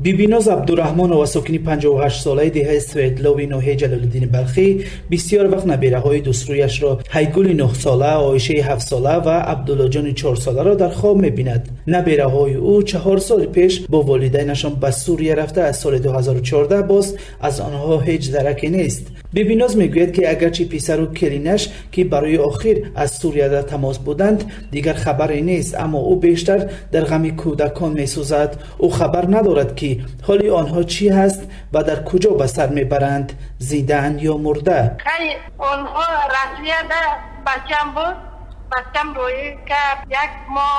Бибиноз Абдураҳмонова, сокини 58-солаи деҳаи Свердлови ноҳияи Ҷалолиддини Балхӣ, бисёр вақт набираҳои дӯстрӯяшро Ҳайгули 9-сола, Оишаи 7-сола ва Абдуллоҷони 4-соларо дар хоб мебинад. Набираҳои ӯ 4 соли пеш бо волидайнашон ба Сурия рафта, аз соли 2014 боз аз онҳо ҳеҷ дараке нест. Бибиноз мегӯяд, ки агарчи писару келинаш, ки барои охир аз Сурия дар тамос буданд, дигар хабаре нест, аммо ӯ бештар дар ғами кӯдакон месӯзад. Ӯ хабар надорад, ки ҳоли онҳо чӣ ҳаст ва дар куҷо ба сар мебаранд, зиндаанд ё мурда. Онҳо Россияда бачам буд, бачам рӯй кард, 1 моҳ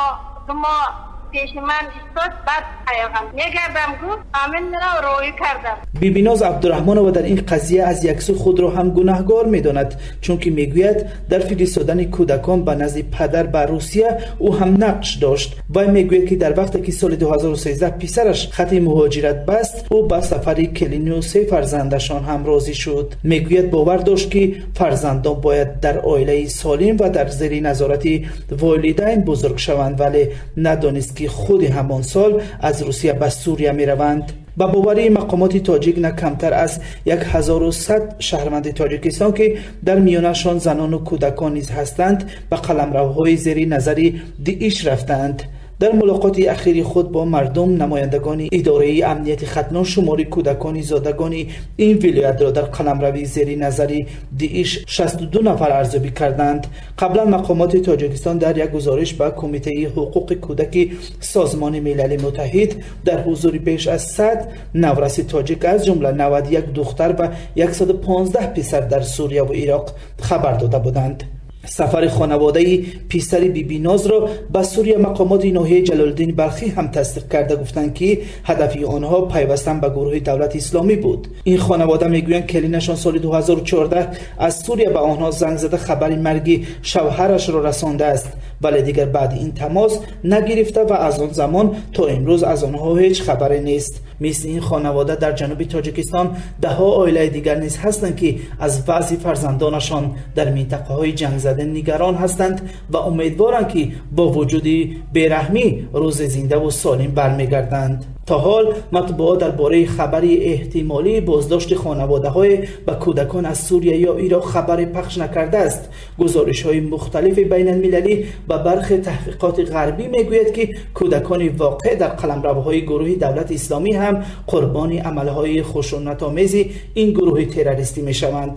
2 моҳ пеши ман истод, баъд хаёлам мегардам, гуфт ҳаминро рӯй кардам. Бибиноз Абдураҳмонова дар ин қазия аз як сӯ худро ҳам гунаҳгор медонад, чунки мегӯяд дар фиристодани кӯдакон ба назди падар ба Русия ӯ ҳам нақш дошт. Вай мегӯяд, ки дар вақте ки соли 2013 писараш хати муҳоҷират баст, ӯ ба сафари келину 3 фарзандашон ҳам розӣ шуд. Мегӯяд бовар дошт, ки фарзандон бояд дар оилаи солим ва дар зери назорати волидайн бузург шаванд, вале надонист, ки худи ҳамон сол аз Русия ба Сурия мераванд. Ба боварии мақомоти тоҷик, на камтар аз 1100 шаҳрванди Тоҷикистон, ки дар миёнашон занону кӯдакон низ ҳастанд, ба қаламравҳои зери назари Дииш рафтаанд. Дар мулоқоти ахири худ бо мардум, намояндагони идораи амнияти Хатлон шумори кӯдакони зодагони ин вилоятро дар қаламрави зери назари Дииш 62 нафар арзёбӣ карданд. Қаблан мақомоти Тоҷикистон дар як гузориш ба Кумитаи ҳуқуқи кӯдаки Созмони Милали Муттаҳид дар ҳузури беш аз 100 навраси тоҷик, аз ҷумла 91 духтар ва 115 писар дар Сурия ва Ироқ хабар дода буданд. Сафари хонаводаи писари Бибинозро ба Сурия мақомоти ноҳияи Ҷалолиддини Балхӣ ҳам тасдиқ карда гуфтанд, ки ҳадафи онҳо пайвастан ба гурӯҳи Давлати Исломӣ буд. Ин хонавода мегӯянд, келинашон соли 2014 аз Сурия ба онҳо занг зада хабари марги шавҳарашро расондааст, вале дигар баъди ин тамос нагирифта ва аз он замон то имрӯз аз онҳо ҳеҷ хабаре нест. Мисли ин хонавода дар ҷануби Тоҷикистон даҳҳо оилаи дигар низ ҳастанд, ки аз вазъи фарзандонашон дар минтақаҳои ҷангзада нигарон ҳастанд ва умедворанд, ки бо вуҷуди бераҳмӣ рӯзи зиндаву солим бармегарданд. То ҳол матбуот дар бораи хабари эҳтимолии боздошти хонаводаҳое ба кӯдакон аз Сурия ё Ироқ хабаре пахш накардааст. Гузоришҳои мухталифи байналмилалӣ ва бархе таҳқиқоти ғарбӣ мегӯяд, ки кӯдакони воқеъ дар қаламравҳои гурӯҳи Давлати Исломӣ ҳам қурбони амалҳои хушунатомези ин гурӯҳи террористӣ мешаванд.